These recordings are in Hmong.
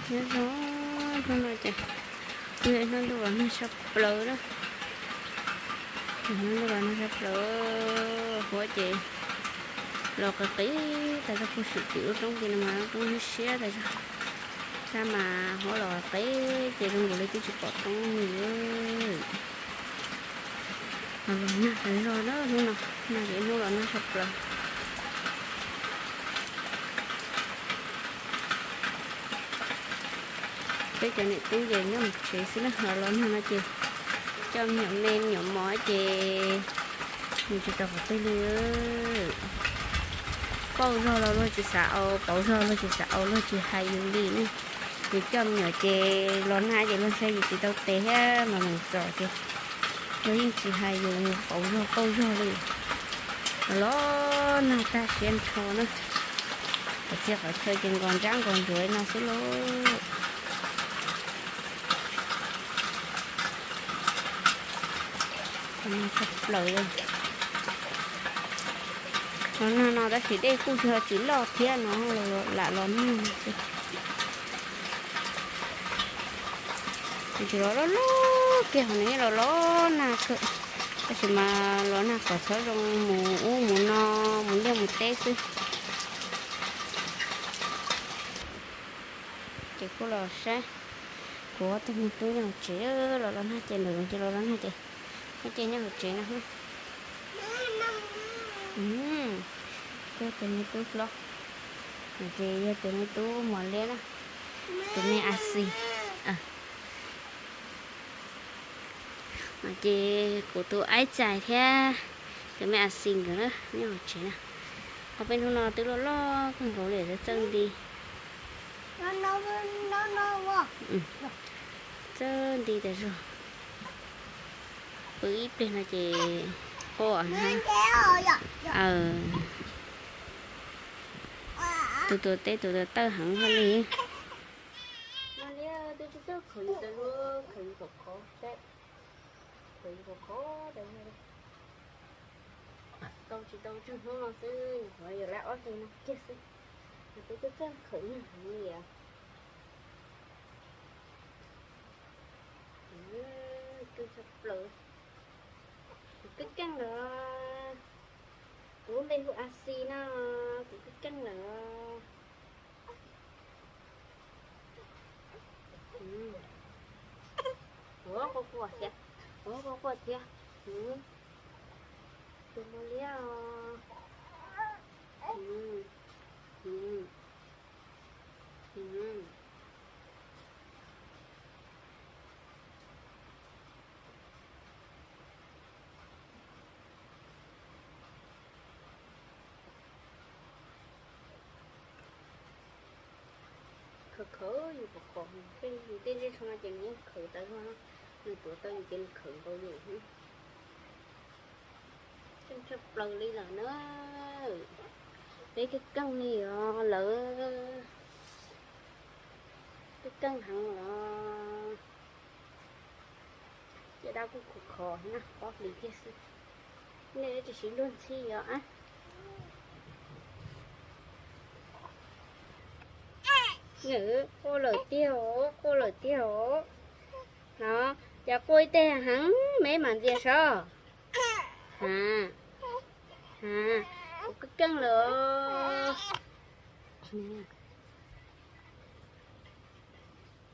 Nyob zoo, hnub no ces kuj yog ib hnub ntuj los nag tshaj plaws na. Hnub ntuj los nag tshaj plaws, huab ces los qis qis tas zog, kuj sim tim lub roob tid no mas lub roob siab siab tas zog. Sab mas huab los qis ces zoo nkaus li twb tsis pom roob li. Los nag tas zog na hnub no, nag ces hnub los nag tshaj plaws. Peb cov niam tub ces nyob hauv tsev xwb na, los los nag no ces coj me nyuam me me nyuam mos ces mus tsis tau qhov twg li. Pauj zog los luag tsis xav au, pauv zog luag tsis xav au, luag tsis hais yus li ne. Yus coj me nyuam ces los nag ces luag saib yus tsis tau tes thiab mas mus txog ces luag yeej tsis hais yus, pauv zog pauj zog li. Los los nag tag siab nrho na. Qhov txhia qhov chaw ces nkos ntsab nkos ntsuav no xwb lauj. Tshaj plaws li. Los nag no tab sis dej kuj tsis loj thiab no, lam los nag xwb. Tsis los loj loj kiag, hos nws los los nag kawg. Tab sis mas los nag kom txhob zoo mus ub mus no, mus liaj mus teb xwb. Ces kuj los saib kuv ob tug me tub nyob hauv tsev, los los nag ces ntawm ces los los nag ces, ces nyob hauv tsev no. Kuj tus me tub hlob, ces yog tus me tub mos liab na, tus me a xi. Ces kuv tus aib txais thiab tus me a xi nkawd na nyob hauv tsev na. Ob peb hnub no twb loj loj kawg nkaus li, txawj nti, txawj nti tas zog. Pw ib pliag no ces quaj na. Tus tuav teb tus tuav taw heev haj li. Twb tsis txawj khaws yus tas zog, khaws yus khov khov, khaws yus khov khov tas zog. Tau tsis tau tsawg hnub no xwb, nyuam qhuav yog lab ob hlis no kiag xwb, twb txawj txawj khaws yus heev li os. Kawg tshaj plaws. Kuv kawg keej lawm. Kuv lub npe hu a xi no, kuv kawg keej lawm. Ua quaj quaj thiab, ua quaj quaj thiab. Tus mos liab os. Khaws khaws yus khov khov, tej ntsej tsho no ces nws yeej khaws tas zog, nws tuav taw yus ces nws khaws nkaus yus. Keej tshaj plaws li lawm na. Peb keej keej li os lawm. Keej keej heev os. Ces dab kuj khov khov na, ob hlis kiag xwb. Nej tsis siv luag ntxhi os. Quaj lawm tiag os, quaj lawm tiag os. No, cas quaj ib teg heev me mam ntxias saib. Ha, ha, kuv keej keej lawm os.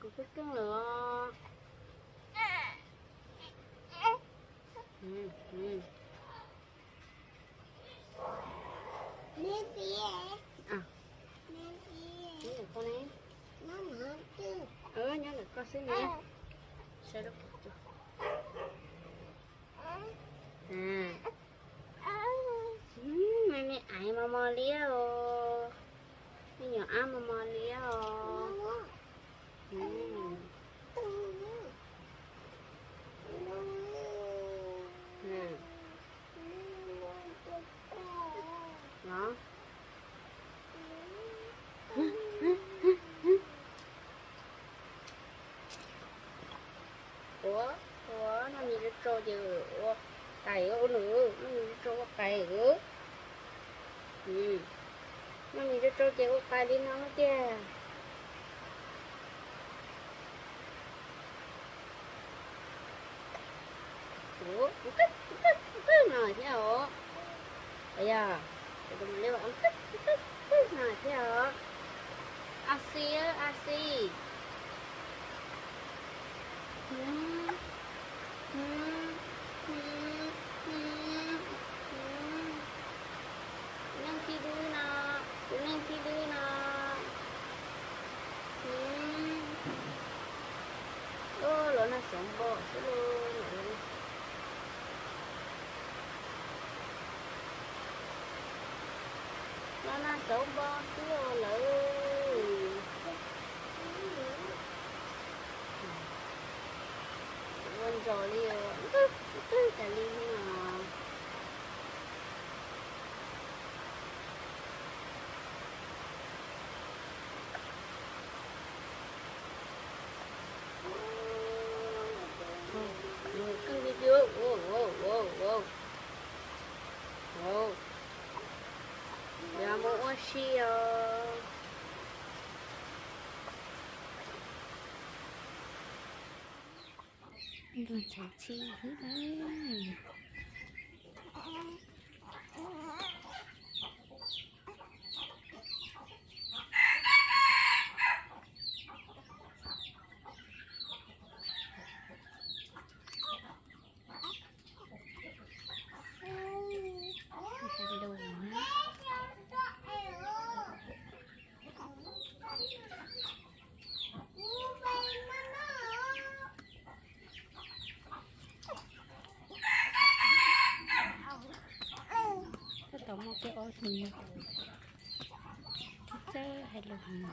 Kuv keej keej lawm os. Nyob ntawm koj xwb ne. Saib lub. Me me aiv mos mos liab os. Me nyuam ab mos mos liab os. Ua, ua, noj mis tso tso ces ua qais ua nws, noj mis tso tso ua qais. Noj mis tso tso ces ua qais li no tiag. Ua qwj qwj qwj no thiab os. Yog, ua qwj qwj qwj no thiab os. A xi, a xi. Neeg thib dwb no, tus neeg thib dwb no. Los nag xauv npo xwb los. Los nag xauv npo xwb lawm. Ua ntsos li, twb tas li no. Yog mus ua si os. Npog ntxhais tsis hwb lawm. Hais lus na. Tab tom muaj kiag ob hlis no. Txawj hais lus heev.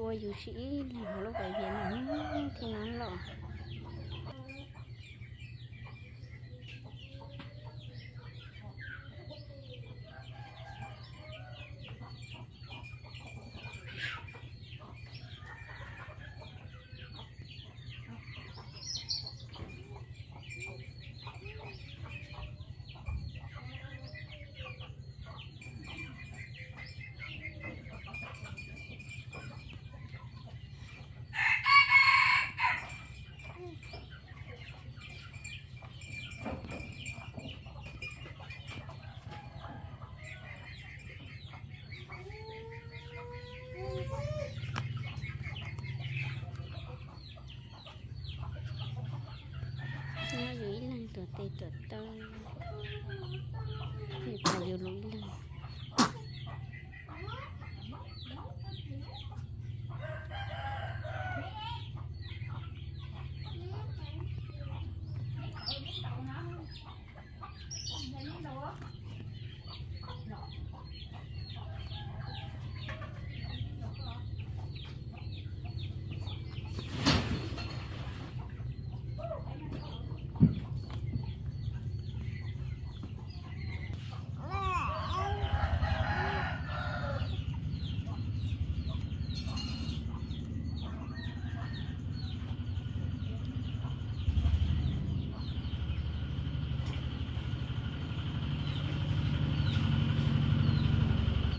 Ua yus sim ib leeg hauv lub pas vias no thiaj no loj. Nyob yus ib leeg tuam tes tuam taw, yus tas yus lus ib leeg.